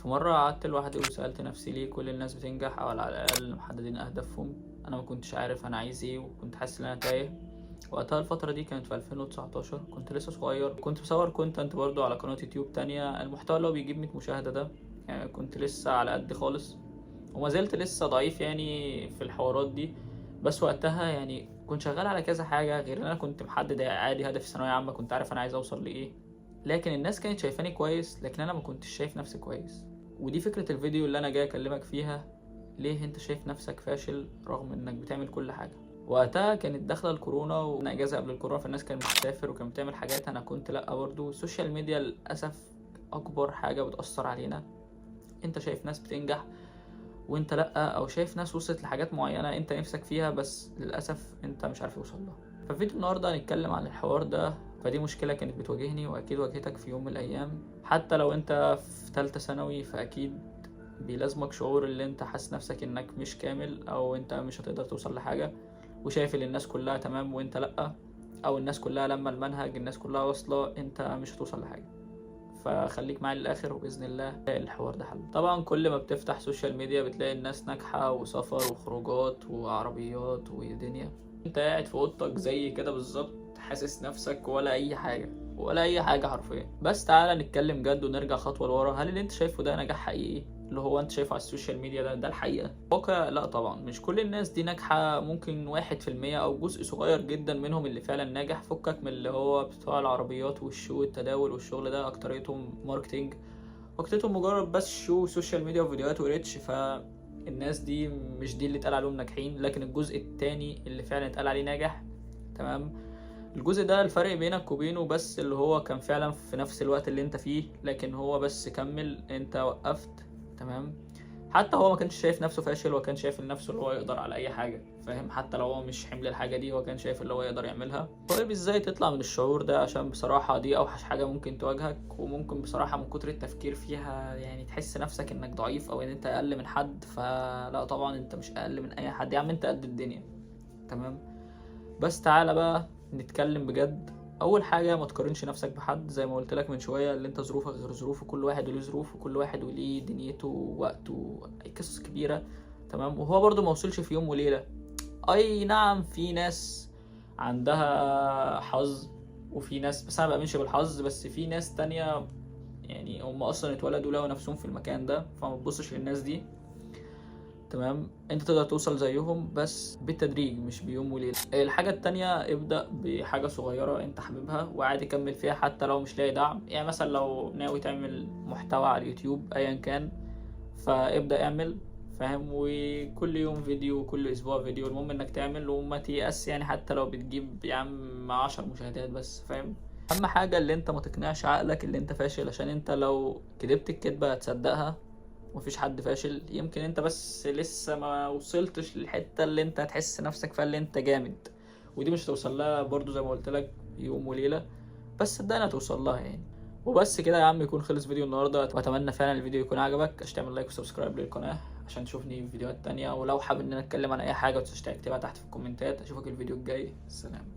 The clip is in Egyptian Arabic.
في مرة قعدت لوحدي وسألت نفسي ليه كل الناس بتنجح او على الاقل محددين اهدافهم. انا ما كنتش عارف انا عايز ايه وكنت حاسس ان انا تايه وقتها. الفترة دي كانت في 2019، كنت لسه صغير، كنت بصور content برضو على قناة يوتيوب تانية، المحتوى اللي هو بيجيب 100 مشاهدة ده، يعني كنت لسه على قد خالص وما زلت لسه ضعيف يعني في الحوارات دي. بس وقتها يعني كنت شغال على كذا حاجة، غير ان انا كنت محدد عادي هدفي ثانوية عامة، كنت عارف انا عايز اوصل لايه، لكن الناس كانت شايفاني كويس لكن انا ما كنتش شايف نفسي كويس. ودي فكرة الفيديو اللي انا جاي اكلمك فيها، ليه انت شايف نفسك فاشل رغم انك بتعمل كل حاجة. وقتها كانت داخله الكورونا وانا اجازه قبل الكورونا، فالناس كانت بتسافر وكانت بتعمل حاجات، انا كنت لا. برضو ال social media للاسف اكبر حاجة بتاثر علينا. انت شايف ناس بتنجح وانت لا، او شايف ناس وصلت لحاجات معينة انت نفسك فيها بس للاسف انت مش عارف توصل لها. ففيديو النهارده هنتكلم عن الحوار ده. فدي مشكلة كانت بتواجهني واكيد واجهتك في يوم من الايام، حتى لو انت في تالتة ثانوي فاكيد بيلازمك شعور اللي انت حاسس نفسك انك مش كامل او انت مش هتقدر توصل لحاجة، وشايف ان الناس كلها تمام وانت لأ، او الناس كلها لما المنهج الناس كلها واصلة انت مش هتوصل لحاجة. فخليك معايا للاخر وباذن الله الحوار ده حل. طبعا كل ما بتفتح social media بتلاقي الناس ناجحة وسفر وخروجات وعربيات ودنيا، انت قاعد في اوضتك زي كده بالظبط حاسس نفسك ولا اي حاجة، ولا اي حاجة حرفيا. بس تعالى نتكلم جد ونرجع خطوة لورا. هل اللي انت شايفه ده نجاح حقيقي اللي هو انت شايفه على ال social media ده الحقيقة؟ واقع لا طبعا، مش كل الناس دي ناجحة، ممكن 1% او جزء صغير جدا منهم اللي فعلا ناجح. فكك من اللي هو بتوع العربيات وال show والتداول والشغل ده، اكتريتهم marketing، اكتريتهم مجرد بس show social media وفيديوهات و reach. فالناس دي مش دي اللي اتقال عليهم ناجحين. لكن الجزء التاني اللي فعلا اتقال عليه ناجح، تمام، الجزء ده الفرق بينك وبينه بس اللي هو كان فعلا في نفس الوقت اللي انت فيه، لكن هو بس كمل، انت وقفت، تمام. حتى هو ما كانش شايف نفسه فاشل، هو كان شايف نفسه اللي هو يقدر على اي حاجة، فاهم؟ حتى لو هو مش حمل الحاجة دي هو كان شايف اللي هو يقدر يعملها. طيب ازاي تطلع من الشعور ده؟ عشان بصراحة دي اوحش حاجة ممكن تواجهك، وممكن بصراحة من كتر التفكير فيها يعني تحس نفسك انك ضعيف او ان انت اقل من حد. فلا طبعا انت مش اقل من اي حد يا عم، انت قد الدنيا، تمام. بس تعالى بقى نتكلم بجد. اول حاجة ما تقارنش نفسك بحد، زي ما قلت لك من شوية اللي انت ظروفك غير ظروفه، كل واحد وليه ظروفه، كل واحد وليه دنيته ووقته، قصص كبيرة، تمام. وهو برضو ما وصلش في يوم وليلة. اي نعم في ناس عندها حظ وفي ناس، بس انا ما بامنش بالحظ، بس في ناس تانية يعني هم اصلا اتولدوا لقوا نفسهم في المكان ده، فما تبصش للناس دي، تمام. انت تقدر توصل زيهم بس بالتدريج مش بيوم وليلة. الحاجة التانية ابدا بحاجة صغيرة انت حاببها وعادي كمل فيها حتى لو مش لاقي دعم. يعني مثلا لو ناوي تعمل محتوى على اليوتيوب ايا كان، فابدا اعمل، فاهم؟ وكل يوم فيديو، كل اسبوع فيديو، المهم انك تعمل وما تيأس، يعني حتى لو بتجيب يا عم 10 مشاهدات بس، فاهم؟ اهم حاجة اللي انت ما تقنعش عقلك اللي انت فاشل، عشان انت لو كدبت الكدبه هتصدقها. مفيش حد فاشل، يمكن انت بس لسه ما وصلتش للحتة اللي انت هتحس نفسك فيها اللي انت جامد، ودي مش هتوصل لها برضو زي ما قلت لك يوم وليلة، بس صدقني هتوصل لها يعني. وبس كده يا عم يكون خلص فيديو النهارده. واتمنى فعلا الفيديو يكون عجبك، عشان تعمل like و subscribe للقناة عشان تشوفني في فيديوهات تانية. ولو حابب ان انا اتكلم عن اي حاجة متنساش تكتبها تحت في الكومنتات. اشوفك الفيديو الجاي، سلام.